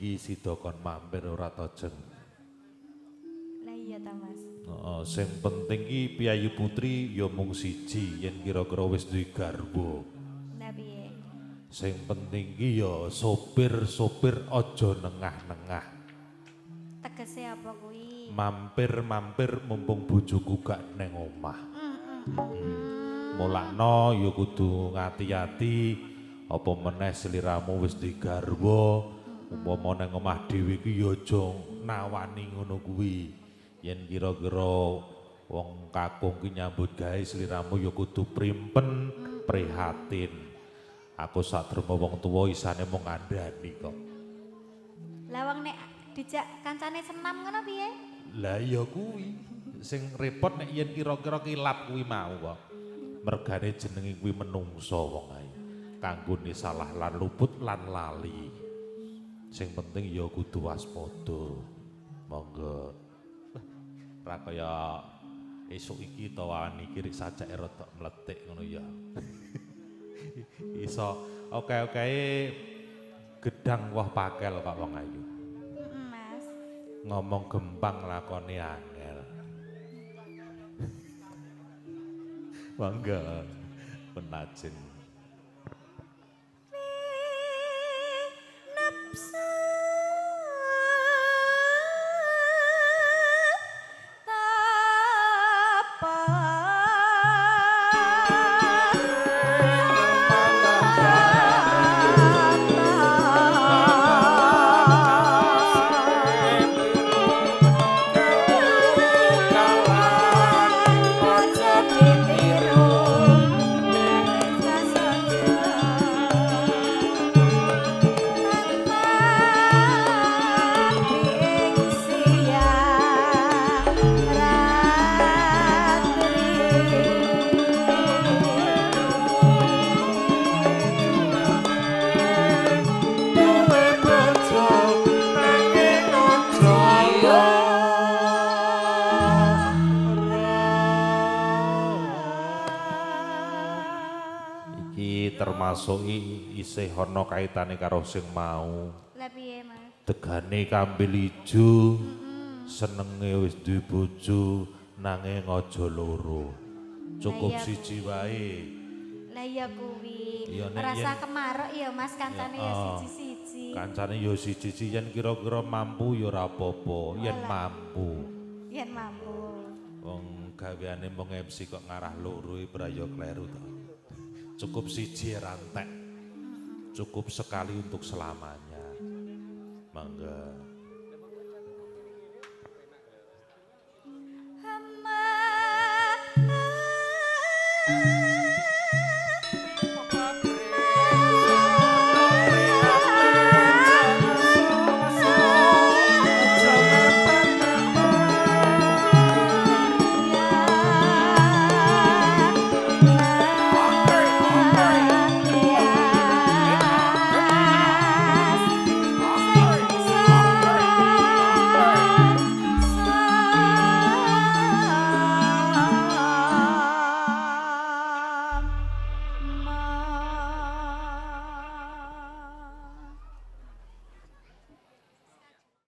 iki sida kon mampir ora to, Jeng? Lah iya ta, Mas. Heeh, sing penting ki piyayi putri ya mung siji yen kira-kira wis duwe garwa. Lah piye? Sing penting ki ya sopir-sopir aja nengah-nengah. Tegese apa kuwi? Mampir-mampir mumpung bojoku gak neng omah. Mulakno ya kudu ngati-ati apa meneh sliramu wis duwe garwa, umpama neng omah dhewe ki ya aja nawani ngono kuwi. Yen kira-kira wong kakung ki nyambut gawe sliramu ya kudu primpen, prihatin. Aku saderma wong tuwa isane mung ngandhani kok. Lah wong nek dijak kancane senam ngono piye? Lah ya kuwi sing repot nek yen kira-kira kilap kuwi mau kok. Mergane jenenge kuwi menungso wong ae. Kanggone salah lan luput lan lali. Sing penting ya kudu waspada. Monggo. Ra kaya esuk iki to awan iki rik sajake rada mletik ngono ya. Iso oke-oke gedang woh pakel kok wong ayu. Mas. Ngomong gempang lakone angel. Mangga penajeng. Nafsu tapa aja ditiru Duwe bojo nanging aja Iki termasuk isih ana kaitane karo sing mau. Lah piye, Mas? Tegane kambil ijo, senenge wis duwe bojo nanging aja loro. Cukup Lah iya siji wae. Lah iya kuwi. Iya, nek Rasa yen- kemaruk ya Mas, kancane ya Ya, oh. siji-siji. Kancane ya siji-siji yen kira-kira mampu ya ora apa-apa, yen mampu. Yen mampu. Wong gaweane mung MC kok ngarah loro iki braya kleru to. Cukup siji rantek. Cukup sekali untuk selamanya. Mangga.